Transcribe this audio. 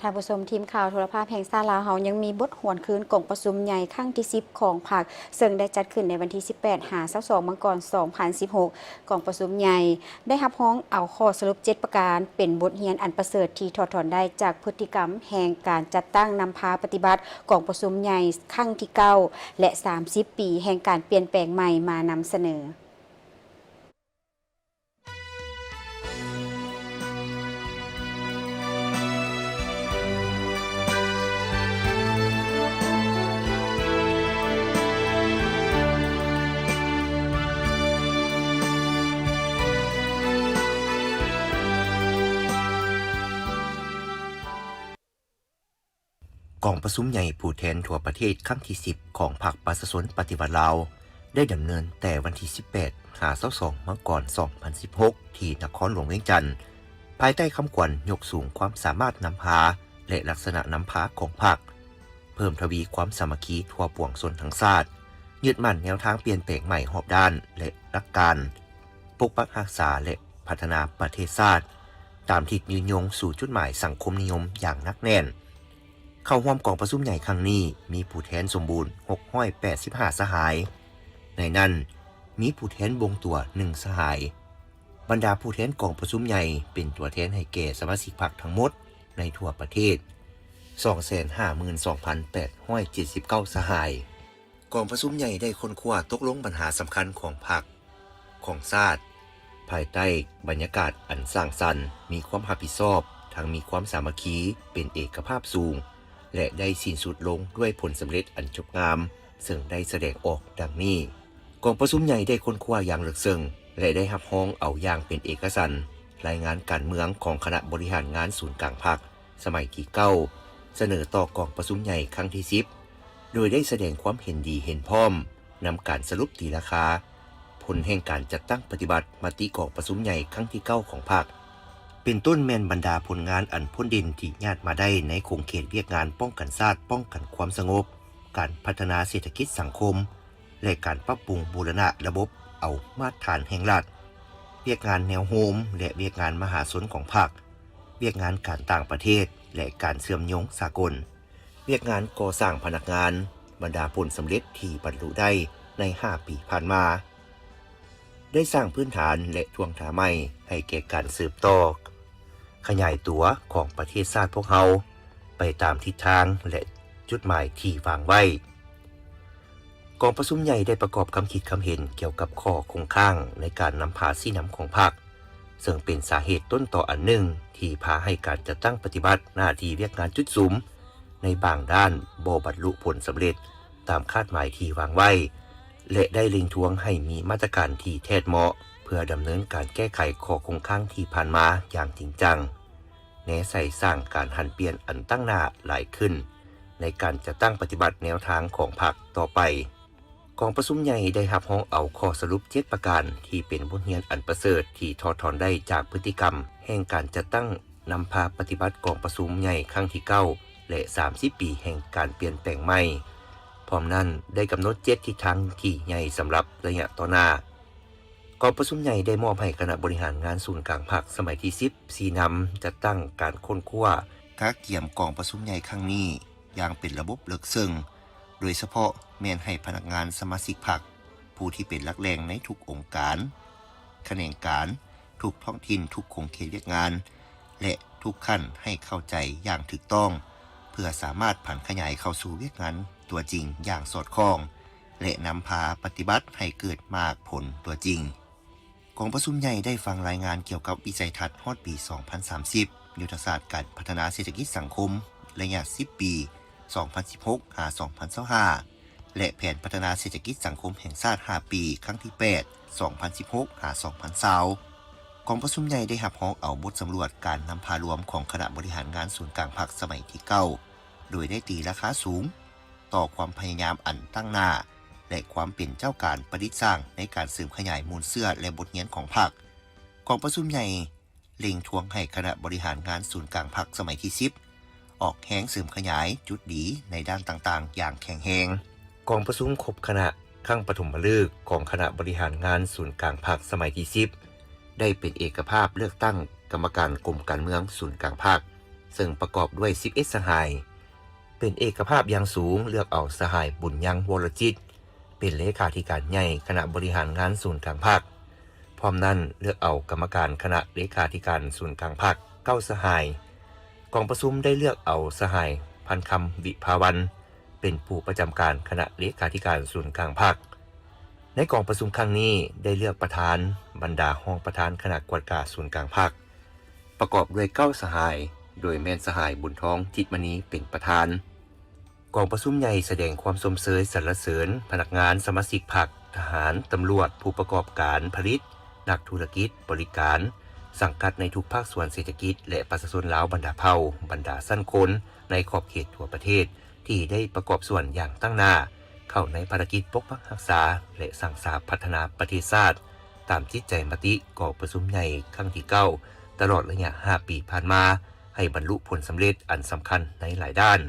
ທ່ານຜູ້ຊົມ, ທີມຂ່າວໂທລະພາບແຫ່ງຊາດລາວເຮົາຍັງມີບົດຫວນຄືນກອງປະຊຸມໃຫຍ່ຄັ້ງທີສິບຂອງພັກ, ເຊິ່ງໄດ້ຈັດຂຶ້ນໃນວັນທີສິບແປດຫາຊາວສອງ ມັງກອນ ສອງພັນສິບຫົກ. ກອງປະຊຸມໃຫຍ່ໄດ້ຮັບຮອງເອົາຂໍ້ສະຫຼຸບເຈັດປະການ ເປັນບົດຮຽນອັນປະເສີດທີ່ຖອດຖອນໄດ້ຈາກພຶດຕິກຳແຫ່ງການຈັດຕັ້ງນຳພາປະຕິບັດກອງປະຊຸມໃຫຍ່ຄັ້ງທີເກົ້າ ແລະ ສາມສິບປີແຫ່ງການປ່ຽນແປງໃໝ່ມານຳສະເໜີ. ກອງປະຊຸມໃຫຍ່ຜູ້ແທນທົ່ວປະເທດຄັ້ງທີສິບຂອງພັກປະຊາຊົນປະຕິວັດລາວ ໄດ້ດຳເນີນແຕ່ວັນທີສິບແປດຫາຊາວສອງ ມັງກອນ ສອງພັນສິບຫົກ ທີ່ນະຄອນຫຼວງວຽງຈັນ, ພາຍໃຕ້ຄຳຂວັນຍົກສູງຄວາມສາມາດນຳພາ ແລະ ລັກສະນະນຳພາຂອງພັກ, ເພີ່ມທະວີຄວາມສາມັກຄີທົ່ວປວງຊົນທັງຊາດ, ຍຶດໝັ້ນແນວທາງປ່ຽນແປງໃໝ່ຮອບດ້ານ ແລະ ຫຼັກການ ປົກປັກຮັກສາ ແລະ ພັດທະນາປະເທດຊາດ ຕາມທິດຍືນຍົງສູ່ຈຸດໝາຍສັງຄົມນິຍົມຢ່າງໜັກແໜ້ນ. ເຂົ້າຮ່ວມກອງປະຊຸມໃຫຍ່ຄັ້ງນີ້ ມີຜູ້ແທນສົມບູນ ຫົກຮ້ອຍແປດສິບຫ້າ ສະຫາຍ, ໃນນັ້ນມີຜູ້ແທນບົ່ງຕົວ ໜຶ່ງ ສະຫາຍ. ບັນດາຜູ້ແທນກອງປະຊຸມໃຫຍ່ເປັນຕົວແທນໃຫ້ແກ່ສະມາຊິກພັກທັງໝົດໃນທົ່ວປະເທດ ສອງແສນຫ້າໝື່ນສອງພັນແປດຮ້ອຍເຈັດສິບເກົ້າ ສະຫາຍ. ກອງປະຊຸມໃຫຍ່ໄດ້ຄົ້ນຄວ້າຕົກລົງບັນຫາສຳຄັນຂອງພັກ, ຂອງຊາດ, ພາຍໃຕ້ບັນຍາກາດອັນສ້າງສັນ, ມີຄວາມຮັບຜິດຊອບ, ທັງມີຄວາມສາມັກຄີ, ເປັນເອກະພາບສູງ ແລະ ໄດ້ສິ້ນສຸດລົງດ້ວຍຜົນສຳເລັດອັນຈົບງາມ ເຊິ່ງໄດ້ສະແດງອອກດັ່ງນີ້. ກອງປະຊຸມໃຫຍ່ໄດ້ຄົ້ນຄວ້າຢ່າງເລິກເຊິ່ງ ແລະ ໄດ້ຮັບຮອງເອົາຢ່າງເປັນເອກະສັນ ລາຍງານການເມືອງຂອງຄະນະບໍລິຫານງານສູນກາງພັກ ສະໄໝທີເກົ້າ ສະເໜີຕໍ່ກອງປະຊຸມໃຫຍ່ຄັ້ງທີສິບ ໂດຍໄດ້ສະແດງຄວາມເຫັນດີເຫັນພ້ອມນຳການສະຫຼຸບຕີລາຄາຜົນແຫ່ງການຈັດຕັ້ງປະຕິບັດມະຕິກອງປະຊຸມໃຫຍ່ຄັ້ງທີເກົ້າຂອງພັກ, ເປັນຕົ້ນແມ່ນບັນດາຜົນງານອັນພົ້ນເດັ່ນທີ່ຍາດມາໄດ້ໃນຂົງເຂດວຽກງານປ້ອງກັນຊາດ, ປ້ອງກັນຄວາມສະຫງົບ, ການພັດທະນາເສດຖະກິດສັງຄົມ ແລະ ການປັບປຸງບູລະນະລະບົບເອົາມາດຖານແຫ່ງລັດ, ວຽກງານແນວໂຮມ ແລະ ວຽກງານມະຫາຊົນຂອງພັກ, ວຽກງານການຕ່າງປະເທດ ແລະ ການເຊື່ອມໂຍງສາກົນ, ວຽກງານກໍ່ສ້າງພະນັກງານ, ບັນດາຜົນສຳເລັດທີ່ບັນລຸໄດ້ໃນຫ້າປີຜ່ານມາ ໄດ້ສ້າງພື້ນຖານ ແລະ ທ່ວງທ່າໃໝ່ໃຫ້ແກ່ການສືບຕໍ່ ຂະຫຍາຍຕົວຂອງປະເທດຊາດພວກເຮົາໄປຕາມທິດທາງ ແລະ ຈຸດໝາຍທີ່ວາງໄວ້. ກອງປະຊຸມໃຫຍ່ໄດ້ປະກອບຄຳຄິດຄຳເຫັນກ່ຽວກັບຂໍ້ຄົງຄ້າງໃນການນຳພາຊີ້ນຳຂອງພັກ, ເຊິ່ງເປັນສາເຫດຕົ້ນຕໍອັນໜຶ່ງທີ່ພາໃຫ້ການຈັດຕັ້ງປະຕິບັດໜ້າທີ່ວຽກງານຈຸດສຸມໃນບາງດ້ານບໍ່ບັນລຸຜົນສຳເລັດຕາມຄາດໝາຍທີ່ວາງໄວ້ ແລະ ໄດ້ເລັ່ງທວງໃຫ້ມີມາດຕະການທີ່ແທດເໝາະ ເພື່ອດຳເນີນການແກ້ໄຂຂໍ້ຄົງຄ້າງທີ່ຜ່ານມາຢ່າງຈິງຈັງ, ແນໃສ່ສ້າງການຫັນປ່ຽນອັນຕັ້ງໜ້າຫຼາຍຂຶ້ນໃນການຈັດຕັ້ງປະຕິບັດແນວທາງຂອງພັກຕໍ່ໄປ. ກອງປະຊຸມໃຫຍ່ໄດ້ຮັບຮອງເອົາຂໍ້ສະຫຼຸບເຈັດປະການ ທີ່ເປັນບົດຮຽນອັນປະເສີດທີ່ຖອດຖອນໄດ້ຈາກພຶດຕິກຳແຫ່ງການຈັດຕັ້ງນຳພາປະຕິບັດກອງປະຊຸມໃຫຍ່ຄັ້ງທີເກົ້າ ແລະ ສາມສິບປີແຫ່ງການປ່ຽນແປງໃໝ່. ພ້ອມນັ້ນໄດ້ກຳນົດເຈັດທິດທາງທີ່ໃຫຍ່ສຳລັບໄລຍະຕໍ່ໜ້າ. ກອງປະຊຸມໃຫຍ່ໄດ້ມອບໃຫ້ຄະນະບໍລິຫານງານສູນກາງພັກສະໄໝທີສິບ ຊີ້ນຳຈັດຕັ້ງການຄົ້ນຄວ້າ, ກະກຽມກອງປະຊຸມໃຫຍ່ຄັ້ງນີ້ຢ່າງເປັນລະບົບເລິກເຊິ່ງ, ໂດຍສະເພາະແມ່ນໃຫ້ພະນັກງານສະມາຊິກພັກ ຜູ້ທີ່ເປັນຫຼັກແຫຼ່ງໃນທຸກອົງການ, ຂະແໜງການ, ທຸກທ້ອງຖິ່ນ, ທຸກຂົງເຂດວຽກງານ ແລະ ທຸກຂັ້ນໃຫ້ເຂົ້າໃຈຢ່າງຖືກຕ້ອງ ເພື່ອສາມາດຜັນຂະຫຍາຍເຂົ້າສູ່ວຽກງານຕົວຈິງຢ່າງສອດຄ່ອງ ແລະ ນຳພາປະຕິບັດໃຫ້ເກີດໝາກຜົນຕົວຈິງ. ກອງປະຊຸມໃຫຍ່ໄດ້ຟັງລາຍງານກ່ຽວກັບວິໄສທັດຮອດປີສອງພັນສາມສິບ, ຍຸດທະສາດການພັດທະນາເສດຖະກິດສັງຄົມໄລຍະສິບປີ ສອງພັນສິບຫົກ ຫາ ສອງພັນຊາວຫ້າ ແລະ ແຜນພັດທະນາເສດຖະກິດສັງຄົມແຫ່ງຊາດຫ້າປີ ຄັ້ງທີແປດ ສອງພັນສິບຫົກ ຫາ ສອງພັນຊາວ. ກອງປະຊຸມໃຫຍ່ໄດ້ຮັບຮອງເອົາບົດສຳຫຼວດການນຳພາລວມຂອງຄະນະບໍລິຫານງານສູນກາງພັກສະໄໝທີເກົ້າ ໂດຍໄດ້ຕີລາຄາສູງຕໍ່ຄວາມພະຍາຍາມອັນຕັ້ງໜ້າ ແລະ ຄວາມເປັນເຈົ້າການປະດິດສ້າງໃນການເສີມຂະຫຍາຍມູນເຊື້ອ ແລະ ບົດຮຽນຂອງພັກ. ກອງປະຊຸມໃຫຍ່ ເລັ່ງທວງໃຫ້ຄະນະບໍລິຫານງານສູນກາງພັກສະໄໝທີສິບ ອອກແຮງເສີມຂະຫຍາຍຈຸດດີໃນດ້ານຕ່າງໆຢ່າງແຂງແຮງ. ກອງປະຊຸມຄົບຄະນະຄັ້ງປະຖົມມະລຶກຂອງຄະນະບໍລິຫານງານສູນກາງພັກສະໄໝທີສິບ ໄດ້ເປັນເອກະພາບເລືອກຕັ້ງກຳມະການກົມການເມືອງສູນກາງພັກ ເຊິ່ງປະກອບດ້ວຍສິບເອັດສະຫາຍ ເປັນເອກະພາບຢ່າງສູງ ເລືອກເອົາສະຫາຍ ບຸນຍັງ ວໍລະຈິດ ເປັນເລຂາທິການໃຫຍ່ຄະນະບໍລິຫານງານສູນກາງພັກ. ພ້ອມນັ້ນເລືອກເອົາກຳມະການຄະນະເລຂາທິການສູນກາງພັກເກົ້າສະຫາຍ. ກອງປະຊຸມໄດ້ເລືອກເອົາສະຫາຍ ພັນຄຳ ວິພາວັນ ເປັນຜູ້ປະຈຳການຄະນະເລຂາທິການສູນກາງພັກ. ໃນກອງປະຊຸມຄັ້ງນີ້ໄດ້ເລືອກປະທານ, ບັນດາຮອງປະທານຄະນະກວດກາສູນກາງພັກ ປະກອບດ້ວຍເກົ້າສະຫາຍ ໂດຍແມ່ນສະຫາຍ ບຸນທອງ ຈິດມະນີ ເປັນປະທານ. ກອງປະຊຸມໃຫຍ່ສະແດງຄວາມຊົມເຊີຍສັນລະເສີນພະນັກງານສະມາຊິກພັກ, ທະຫານ, ຕຳຫຼວດ, ຜູ້ປະກອບການຜະລິດ, ນັກທຸລະກິດ, ບໍລິການ, ສັງກັດໃນທຸກພາກສ່ວນເສດຖະກິດ ແລະ ປະຊາຊົນລາວບັນດາເຜົ່າ, ບັນດາຊັ້ນຄົນໃນຂອບເຂດທົ່ວປະເທດ ທີ່ໄດ້ປະກອບສ່ວນຢ່າງຕັ້ງໜ້າ ເຂົ້າໃນພາລະກິດປົກປັກຮັກສາ ແລະ ສ້າງສາພັດທະນາປະເທດຊາດ ຕາມຈິດໃຈມະຕິກອງປະຊຸມໃຫຍ່ຄັ້ງທີເກົ້າ ຕະຫຼອດໄລຍະຫ້າປີຜ່ານມາ ໃຫ້ບັນລຸຜົນສຳເລັດອັນສຳຄັນໃນຫຼາຍດ້ານ.